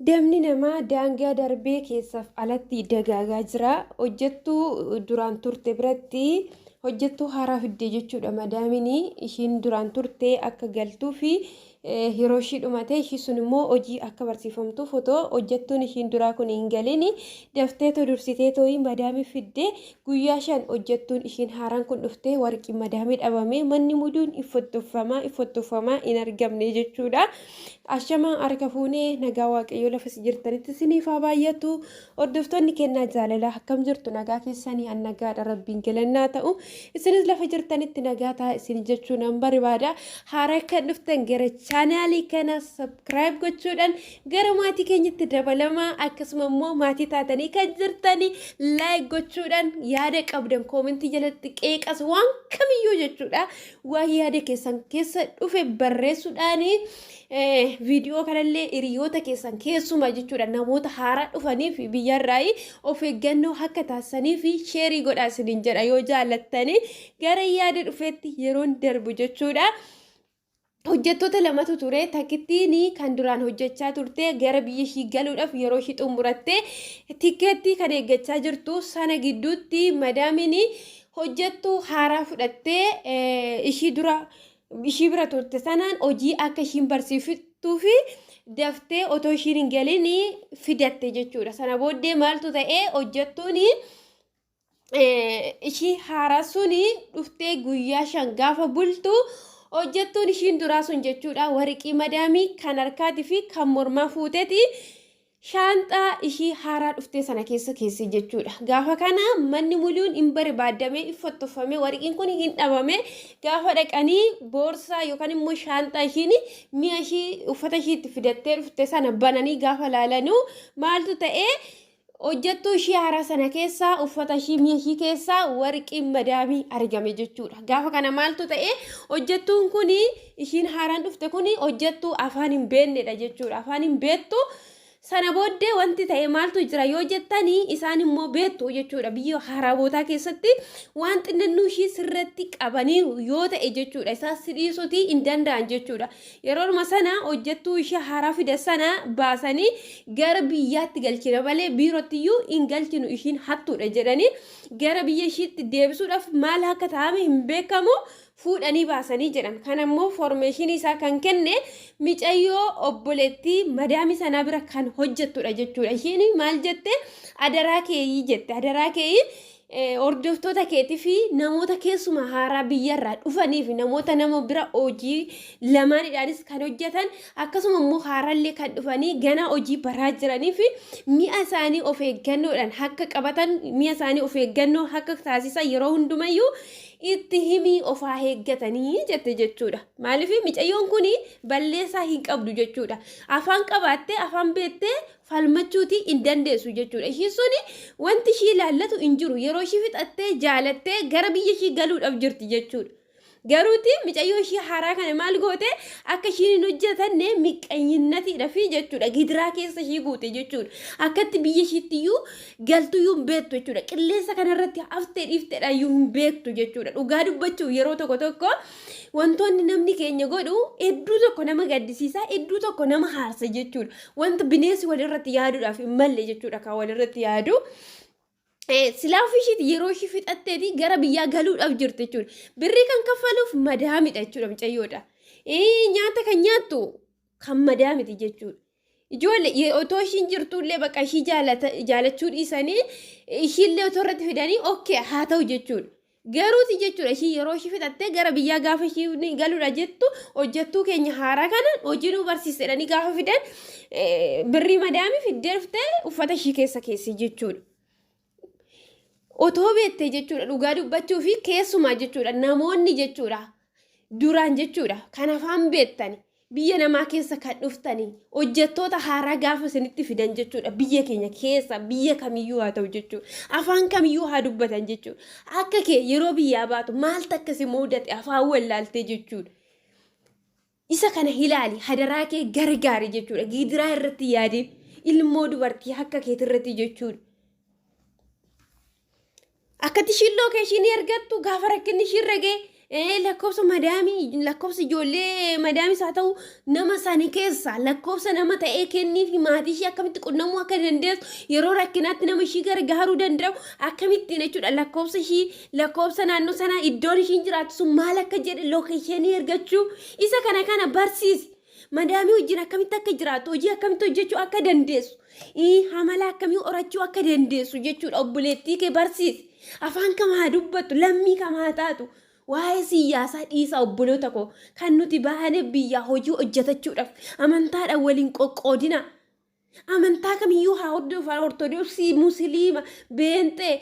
Dabni namaa daangaa darbee keessaaf alatti dagaagaa jira. Hojjettuu duraan turte biratti hojjettuu haaraa fidde jechuudha madaamiin ishiin duraan turte akka galtuu fi yeroo ishii dhumate ishii sun immoo hojii akka barsiifamtuuf otoo hojjettuun ishiin duraa kun hin galin dafteetoo dursiteetoo madaamii fidde guyyaa 5 hojjettuun ishiin haaraan kun dhuftee warqii madaamii dhabame manni muduun ifottoffamaa ifottoffamaa hin argamne jechuudha. Ashamaa harka fuunee nagaa waaqayyoo lafa si jirtanitti isiniif haa baay'atu. Hordoftoonni kennaa jaalalaa akkam jirtu nagaa keessanii an nagaadha rabbiin galannaa ta'u. Isinis lafa jirtanitti nagaa ta'a isin jechuu nan barbaada. Haaraa kan dhuftan gara chaanaalii kana subscribe gochuudhaan gara maatii keenyatti dabalamaa akkasuma immoo maatii taatanii kan jirtanii like gochuudhaan yaada qabdan koomentii jalatti qeeqas waan kamiyyuu jechuudha. Waan yaada keessan keessa dhufe barreessuudhaan viidiyoo kanallee hiriyoota keessan keessumaa jechuudha namoota haaraa dhufaniif biyyarraa of eeggannoo akka taasisanii fi sheerii godhaa isiniin jedha yoo jaallattanii gara yaada dhufeetti yeroon darbu jechuudha. Hojjettoota lamatu ture takkittiin kan duraan hojjechaa turte gara biyya ishii galuudhaaf yeroo ishii xumuratte tikkeettii kan eeggachaa jirtu sana gidduutti madaamiin hojjettuu haaraa fudhattee ishii dura ishii bira turte sanaan hojii akka ishiin barsiiftuu fi daftee otoo ishiin hin galin fidatte jechuudha. Sana booddee maaltu ta'ee hojjettuun ishii haaraa suni dhuftee guyyaa 5 gaafa bultu hojjettuun ishiin duraa sun jechuudha warqii madaamii kan harkaatii fi kan mormaa fuuteeti shaanxaa ishii haaraa dhuftee sana keessa keesse jechuudha. Gaafa kana manni muluun hin barbaadame, hin fottofame, warqiin kun hin dhabame. Gaafa dhaqanii boorsaa yookaan immoo shaanxaa ishiin mi'a ishii uffata ishii itti fidattee dhufte sana bananii gaafa laalanuu maaltu ta'ee hojjettuu ishii haaraa sana keessaa uffata ishii mi'a ishii keessaa warqiin madaamii argame jechuudha. Gaafa kana maaltu ta'e hojjettuun kun ishiin haaraan dhufte kun hojjettuu afaan hin beeknedha jechuudha. Afaan hin beektu Sana booddee wanti ta'e maaltu jira yoo jettanii isaan immoo beektu jechuudha. Biyya haraabootaa keessatti waan xinnannuu ishii sirratti qabaniiru yoo ta'e jechuudha. Isaan si dhiisuutii hin danda'an jechuudha. Yeroodhuma sana hojjettuu ishee haaraa fide sana baasanii gara biyyaatti galchina malee biirottiyyuu hin galchinu ishiin hattuudha jedhanii gara biyya ishiitti deebisuudhaaf maal akka ta'ame hin beekamu. fuudhanii baasanii jedhan. Kana immoo foormeeshinii isaa kan kenne micayyoo obboleettii madaamii sanaa bira kan hojjettudha jechuudha. Isheen maal jette adaraa keeyii jette adaraa keeyii hordoftoota keetii fi namoota keessumaa haaraa biyyarraa dhufanii fi namoota nama bira hojii lamaanidhaanis kan hojjetan akkasuma immoo haarallee kan dhufanii ganaa hojii baraa jiranii fi mi'a isaanii of eeggannoodhaan akka qabatan mi'a isaanii of eeggannoo akka taasisan yeroo hundumayyuu itti himii of haa eeggatanii jette jechuudha. Maaliif micayyoon kun balleessaa hin qabdu jechuudha. Afaan qabaattee afaan beektee falmachuutii hin dandeessu jechuudha. Ishiin suni wanti ishii ilaallatu hin jiru. Yeroo ishii fixattee jaalattee gara biyya ishii galuudhaaf jirti jechuudha. Garuuti micayyoo ishii haaraa kana maal goote akka ishiin hin hojjetanne miqqanyinnatiidha fi jechuudha. Gidiraa keessa ishii guute jechuudha. Akkatti biyya ishiittiyyuu galtuyyuu hin beektu jechuudha. Qilleensa kanarratti haftee dhiifteedhaayyuu hin beektu jechuudha. Dhugaa dubbachuuf yeroo tokko tokko wantoonni namni keenya godhu hedduu tokko nama gaddisiisa, hedduu tokko nama haarsa jechuudha. Wanta bineensi walirratti yaaduudhaaf hin malle jechuudha kan walirratti yaadu. Silaa ofii ishiiti yeroo ishii fixatteeti gara biyyaa galuudhaaf jirti jechuudha. Birrii kan kaffaluuf madaamidha jechuudha mucayyoodha. Nyaata kan nyaattu kan madaamiti jechuudha. Ijoollee otoo ishiin jirtullee bakka ishii jaalachuu dhiisanii ishiillee otoo irratti fidanii okkee haa ta'u jechuudha. Garuuti jechuudha ishii yeroo ishii fixattee gara biyyaa gaafa ishii galuudha jettu hojjettuu keenya haaraa kana hojii nu barsiise jedhanii gaafa fidan birrii madaamii fiddee dhuftee uffata ishii keessa keessi jechuudha. Otoo beektee jechuudha dhugaa dubbachuu fi keessumaa jechuudha namoonni jechuudha duraan jechuudha kan afaan beektani biyya namaa keessa kan dhuftani hojjettoota haaraa gaafa isinitti fidan jechuudha biyya keenya keessa biyya kamiyyuu haa ta'u jechuudha afaan kamiyyuu haa dubbatan jechuudha akka kee yeroo biyyaa baatu maaltu akka si muudate afaan wallaaltee jechuudha. Isa kana ilaali hadaraa kee gargaari jechuudha. Gidiraa irratti yaadin ilmoo dubartii akka keetirratti jechuudha. Akkatti shilloo kee ishii ni argattu gaafa rakkinni ishii irra ga'e Lakkoofsa madaamii, lakkoofsa ijoollee madaamis haa ta'u, nama sani keessa lakkoofsa nama ta'ee kennii fi maatii ishee akkamitti qunnamuu akka dandeessu, yeroo rakkinaatti nama ishii gargaaruu danda'u akkamittiin jechuudha. Lakkoofsa ishii, lakkoofsa naannoo sanaa, iddoon ishiin jiraattu sun maal akka jedhe location ergachuu, isa kana kana barsiisi. Madaamii wajjin akkamitti akka jiraattu, hojii akkamitti hojjechuu akka dandeessu, amala akkamii horachuu akka dandeessu jechuudha, obboleettii kee barsiisi. Afaan kam haa dubbattu, lammii kam haa taatu. Waa'ee siyyaasaa dhiisaa, obboloota koo. Kan nuti baane biyyaa hojii hojjetachuudhaaf. Amantaadhaan waliin qoqqoodina. Amantaa kamiyyuu haa hordofan, Ortodoksii, Musliima, Beenxee,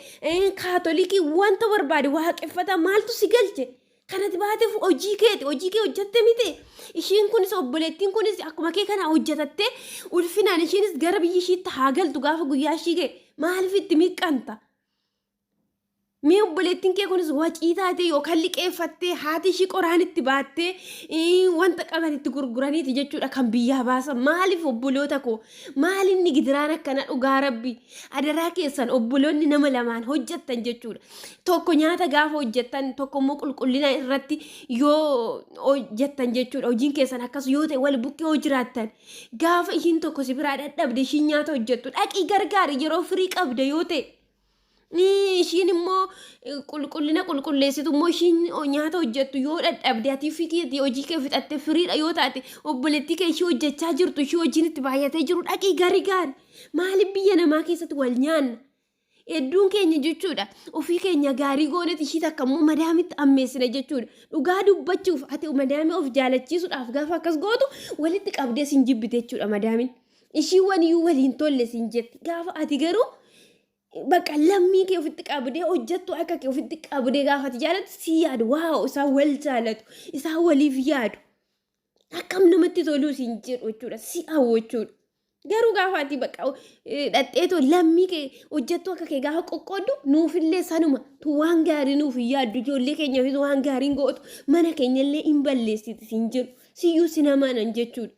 Kaatolikii, wanta barbaade waaqeffata, maaltu si galche? Kanati baateef hojii keeti, hojii kee hojjette miti. Ishiin kunis, obboleettiin kunis akkuma kee kana hojjetattee ulfinaan ishiinis gara biyya ishiitti haa galtu gaafa guyyaa ishii ga'e. Maaliif itti miqqanta? Mee obboleettiin kee kunis wacii taatee yookaan liqeeffattee, haati ishii qoraan itti baattee, wanta qaban itti gurguraniiti jechuudha kan biyyaa baasan. Maaliif, obboloota koo, maalinni gidiraan akkana? Dhugaa Rabbi, adaraa keessan, obboloonni nama lamaan hojjettan jechuudha. Tokko nyaata gaafa hojjettan, tokko immoo qulqullina irratti yoo hojjettan jechuudha. Hojiin keessan akkas yoo ta'e, wal bukkee yoo jiraattan, gaafa ishiin tokko si biraa dadhabde, ishiin nyaata hojjettu dhaqii gargaari yeroo firii qabda yoo ta'e. Ishiin immoo qulqullina qulqulleessitu immoo, ishiin nyaata hojjettu yoo dadhabde, ati ofii keetii hojii kee fixatte firiidha yoo taate, obboleettii kee ishii hojjechaa jirtu, ishii hojiin itti baay'atee jiru dhaqii gargaari. Maaliif biyya namaa keessatti wal nyaanna? Hedduun keenya jechuudha ofii keenya gaarii goonetti ishii takka immoo madaamitti ammeessina jechuudha. Dhugaa dubbachuuf, ati madaamii of jaalachiisuudhaaf gaafa akkas gootu, walitti qabdee sin jibbite jechuudha madaamin. Ishii waniyyuu waliin tolle sin jetti. Gaafa ati garuu bakka lammii kee ofitti qabdee hojjettu, akka kee ofitti qabdee gaafa ati jaalattu, si yaadu, wow, isaan wal jaalatu, isaan waliif yaadu, akkam namatti toluu siin jedhu jechuudha, si hawwu jechuudha. Garuu gaafa ati bakka dhadheetoo lammii kee hojjettu akka kee gaafa qoqqooddu, nuufillee sanuma tu waan gaarii nuuf hin yaaddu, ijoollee keenyaafis waan gaarii hin gootu, mana keenyallee hin balleessiti siin jedhu, siyyuu si namaanan jechuudha.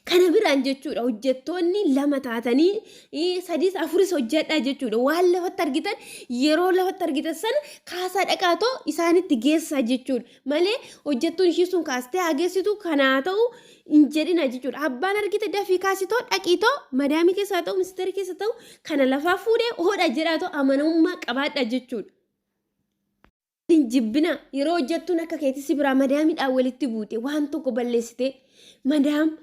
Kana biraan jechuudha, hojjettoonni lama taatanii, sadiis afuris hojjedhaa jechuudha. Waan lafatti argitan, yeroo lafatti argitan sana kaasaa dhaqaatoo isaanitti geessaa jechuudha. Malee hojjettuun ishii sun kaastee haa geessitu, kanaa ta'u hin jedhina jechuudha. Abbaan argite dafii kaasitoo dhaqiitoo madaamii keessa haa ta'u, ministeera keessa ta'u, kana lafaa fuudhee hodha jedhaatoo amanamummaa qabaadha jechuudha. Hin jibbina. Yeroo hojjettuun akka keetii si biraa madaamiidhaan walitti buute, waan tokko balleessite, madaam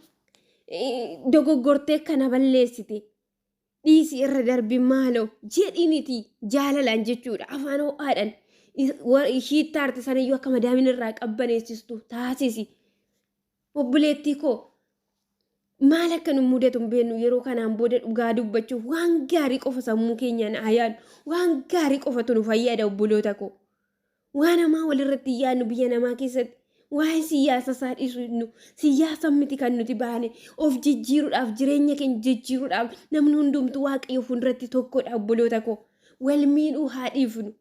dogoggortee kana balleessite, dhiisi, irra darbi maaloo jedhiiniti jaalalaan jechuudha, afaan ho'aadhaan ishii taarte sanayyuu akka madaamiin irraa qabbaneessistu taasisi. Obboleettii koo, maal akka nu mudatu hin beeknu yeroo kanaan booda. Dhugaa dubbachuuf, waan gaarii qofa sammuu keenyaan haa yaadnu. Waan gaarii qofatu nu fayyada, obboloota koo. Waan hamaa walirratti hin yaadnu biyya namaa keessatti. Waa'ee siyaasa isaa dhiisnu, siyaasa miti kan nuti baane, of jijjiiruudhaaf, jireenya keenya jijjiiruudhaaf. Namni hundumtu Waaqayyo fuulduratti tokkodha, obboloota koo. Wal miidhuu haa dhiifnu.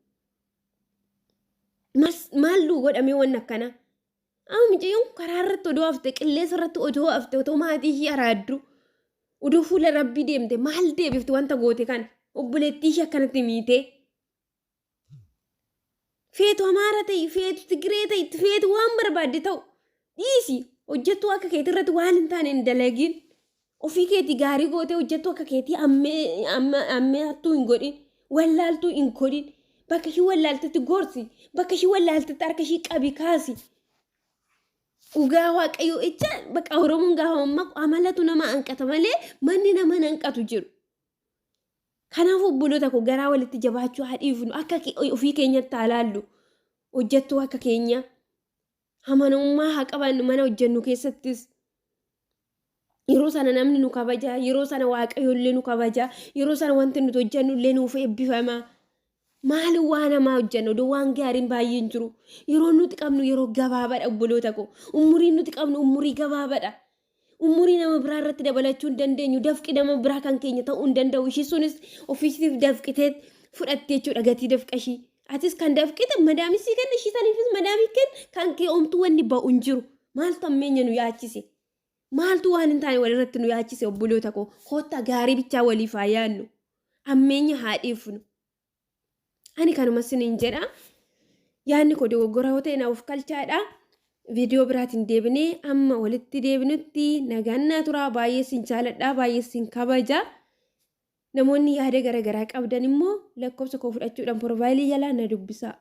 Maal nu godhamee waan akkanaa? Amma mucayyoon kun karaa irratti odoo hafte, qilleensa irratti odoo hafte, otoo maatii ishii araaddu, odoo fuula Rabbii deemte, maal deebifti wanta goote kana? Obboleettii ishii akkanatti miitee. Feetu Amaara ta'i, feetu Tigiree ta'i, feetu waan barbaadde ta'u, dhiisi, hojjettuu akka keetii irratti waan hin taane hin dalagin. Ofii keetii gaarii gootee hojjettuu akka keetii ammeettuu hin godhin, wallaaltuu hin godhin. Bakka ishii wallaaltetti gorsi, bakka ishii wallaaltetti harka ishii qabi kaasi. Dhugaa Waaqayyoo jecha, bakka Oromoon gaafa mammaku, amalatu nama hanqata malee manni nama hin hanqatu jedhu. Kanaaf obboloota koo, garaa walitti jabaachuu haa dhiifnu, akka ofii keenyatti haa laallu. Hojjettuu akka keenya amanamummaa haa qabaannu mana hojjennu keessattis. Yeroo sana namni nu kabaja, yeroo sana Waaqayyo illee nu kabaja, yeroo sana wanti nuti hojjennu illee nuuf eebbifama. Maali waan hamaa hojjennu odoo waan gaariin baay'een jiru? Yeroo nuti qabnu yeroo gabaabaadha, obboloota koo. Umuriin nuti qabnu umurii gabaabaadha. Umurii nama biraa irratti dabalachuu hin dandeenyu. Dafqi nama biraa kan keenya ta'uu hin danda'u. Ishii sunis ofiisiif dafqitee fudhatte jechuudha gatii dafqa ishii. Atis kan dafqite madaamii sii kenna, ishii saniifis madaamii kenna, kan kee omtuu wanni ba'u hin jiru. Maaltu ammeenya nu yaachise? Maaltu waan hin taane walirratti nu yaachise, obboloota koo? Koottaa gaarii bichaa waliif haa yaadnu. Ammeenya haa dhiifnu. Ani kanuma siniin jedha. Yaadni koo dogoggora yoo ta'e naaf kalchaadha. Viidiyoo biraatiin deebinee amma walitti deebinutti nagaan naa turaa. Baay'ee sin jaaladha, baay'ee sin kabaja. Namoonni yaada garaagaraa qabdan immoo lakkoofsa koo fudhachuudhaan piroofaayilii jalaa na dubbisaa.